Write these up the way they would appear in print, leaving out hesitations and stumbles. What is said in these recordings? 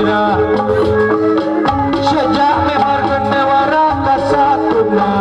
salira sejak meharkeun newara ka satuna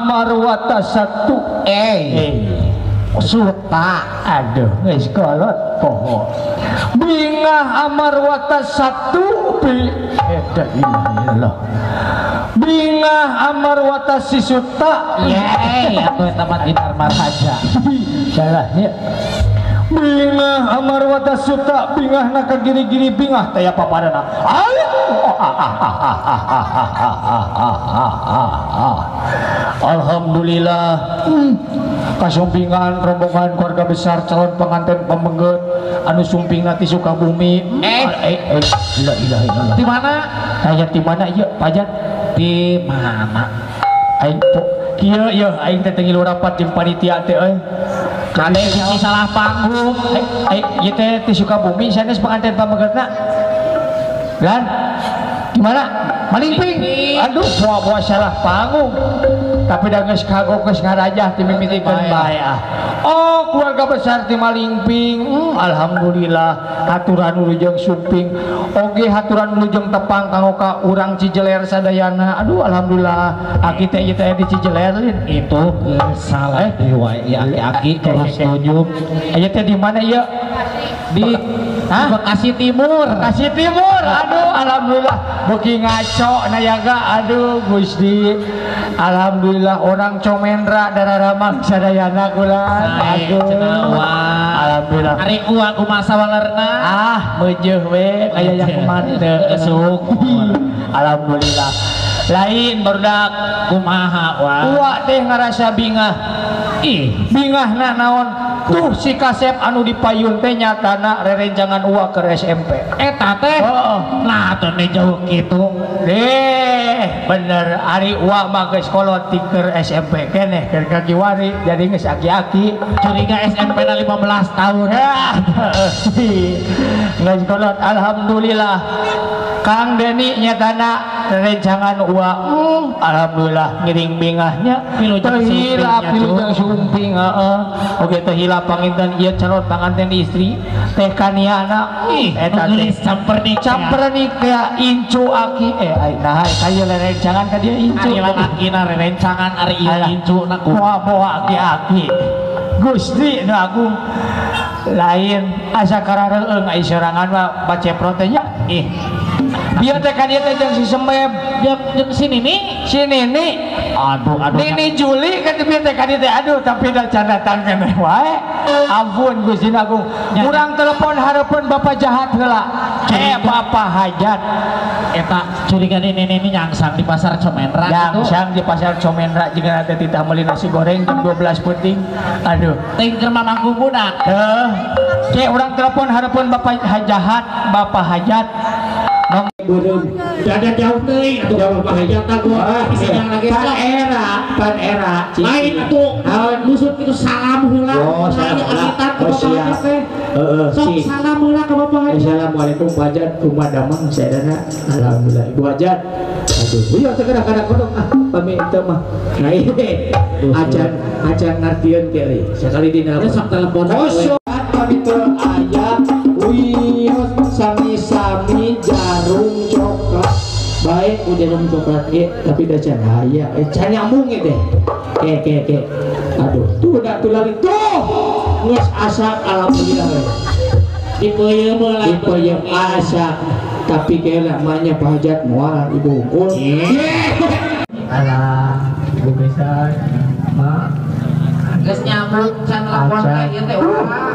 Amarwata satu suta aduh geus kolot poho bingah amarwata satu bi eta ilah bingah amarwata si suta ye atuh eta mah di Dharma Raja salahnya bingah amarwata suta bingahna ka giri-giri bingah teh papadana alhamdulillah kasumpingan rombongan keluarga besar calon pengantin pemengget anu sumpingna ti Sukabumi la ilaha illallah di mana aya di mana ieu pajan di mana aing kieu ieu aing teh teu ngilu rapat jeung panitia teh euy kade bisi salah panggung ieu teh ti Sukabumi sanes pengantin pamenggetna lan gimana Malingping aduh buah-buah salah panggung tapi dah geus kagok geus ngarajah ti mimitikeun bae ah oh keluarga besar ti Malingping alhamdulillah haturan wilujeng sumping oge haturan wilujeng tepang kanggo ka urang Cijeler sadayana aduh alhamdulillah aki teh ieu teh di Cijeler lin itu salah dewa ieu aki-aki terus tunjuk aya teh di mana ieu di Bekasi Timur. Bekasi Timur. Aduh alhamdulillah beuki ngaco nayaga aduh Gusti. Alhamdulillah orang Comendra dararamang sadayana kula. Aduh. Alhamdulillah. Ari uang kumaha sawalerna? Ah, meujeuh we kaya yang kemarin teu syukur. Alhamdulillah. Lain barudak kumaha wa. Uwa teh ngarasa bingah. Ih, bingahna naon? Tuh si kasep anu dipayun teh nyatana rerencangan uwa ke SMP. Eta teh. Heeh. Nah atuh teh jauh kitu. Deh, bener ari uwa mah geus kolot ti keur SMP keneh keur kakiwari jadi geus aki-aki. Curiga SMP na 15 tahun. Geus kolot alhamdulillah. Kang Deni nyatana rerencangan uwa alhamdulillah ngiring bingahnya teu hilap wilujeng sumping heeh oge teu hilap panginten ieu calon panganten istri teh Kaniana eta teh campernik campernik teh incu aki nah kaya rerencangan ka dia incu ari lalakina rerencangan ari ieu incu na moa-moa aki-aki Gusti nu agung lain asa karareueung ai sorangan mah baceprot teh nya ih biar teh kan ieu teh jeung si Semeb jeung si Nini si Nini aduh aduh Nini Juli kan biar teh kan ieu teh aduh tapi da can datang keneh wae ampun Gusti Agung urang telepon hareupeun bapak jahat heula bapak hajat eta curiga Nini Nini nyangsang di pasar Comendra nyangsang di pasar Comendra jeung teh titah meuli nasi goreng jam 12 peuting aduh teh keur mamangku budak heuh ke urang telepon hareupeun bapak jahat bapak hajat Beureum. Dada jauh teuing atuh Bapak Hajat tah isinya lagi pan era, pan era. Lain atuh nusut itu salam heula. Oh, salam heula. Oh, siap. Heeh, sok salam heula ka Bapak Hajat. Assalamualaikum Pak Hajat, kumaha damang sadayana. Alhamdulillah Ibu Hajat. Aduh, ieu teh kada kodok ah, pami teu mah. Nah, ieu acan acan ngartieun ke euy. Sakali dina sok telepon. Kosong pami teu aya wios sami-sami jarum coklat. Baik udah jarum coklat ge, tapi da can aya. Can nyambung ge teh. Ke ke ke. Aduh, tuh da tulali tuh. Geus asak alhamdulillah we. Dipeuyeum heula. Dipeuyeum asak. Tapi kela emaknya Pak Hajat moal ibu unggul. Alah, ibu besan, mak. Geus nyambung can telepon teh ieu teh.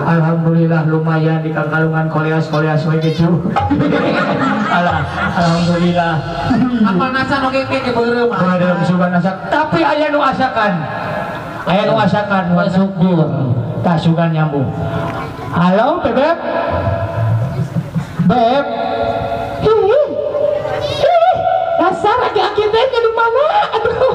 Alhamdulillah lumayan di kangkalungan koleas-koleas we kitu. Alah, alhamdulillah. Apa nasan oge ke beureum. Beureum sugan asak, tapi aya nu asakan. Aya nu asakan syukur. Tah sugan nyambung. Halo, Bebek. Beb. Dasar aki-aki teh di mana? Aduh.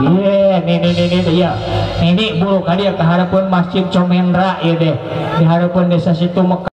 Iya, nih nih nih nih iya. Ini bulu ka dieu ka hareupeun Masjid Comendra ieu teh. Di hareupeun desa situ Mekah.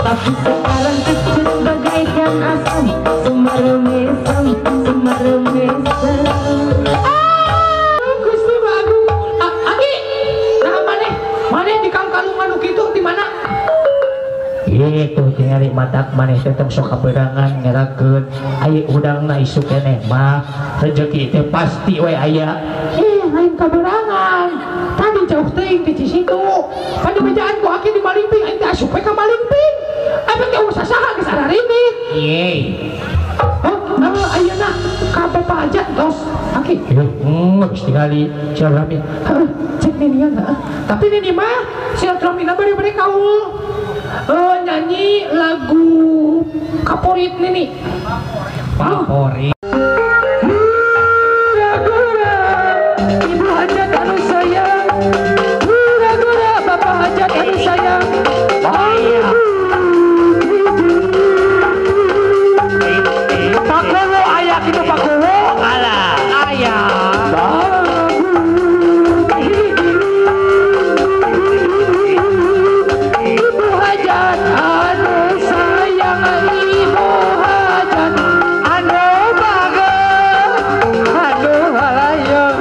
Tapi sekarang kecil bagaikan asam, semaremesem, semaremesem. Gusti Agung, Aki, nah maneh, maneh di kangkalungan nu kitu di mana? Itu nyari matak maneh teh tong sok kaberangan ngerakeun, aya udangna isuk keneh mah rezeki teh pasti we aya. Lain kaberangan. Tadi jauh teuing di situ. Pada bejaan ku Aki di Malingping, aing teh asup we ka Malingping. Apa teh usah saha geus ararinit. Ye. Oh, ayeuna ka Bapak Hajat tos Aki. Geus tingali silaturahmi. Heuh, cek ninian heeh. Tapi nini mah silaturahmina bari-bari kaul. Nyanyi lagu kaporit nini. Favorit. Ibu Hajat anu sayang, gura-gura Bapak Hajat anu sayang. Pak Kuwu aya kitu Pak Kuwu. Alah, aya. Ibu Hajat anu sayang, Ibu Hajat anu bager, anu halayang.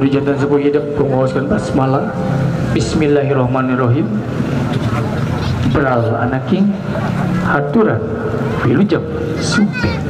Kudu jantan sepuh hidup pengawasan basmalah. Bismillahirrahmanirrahim. Beral anaking haturan wilujeng sumping.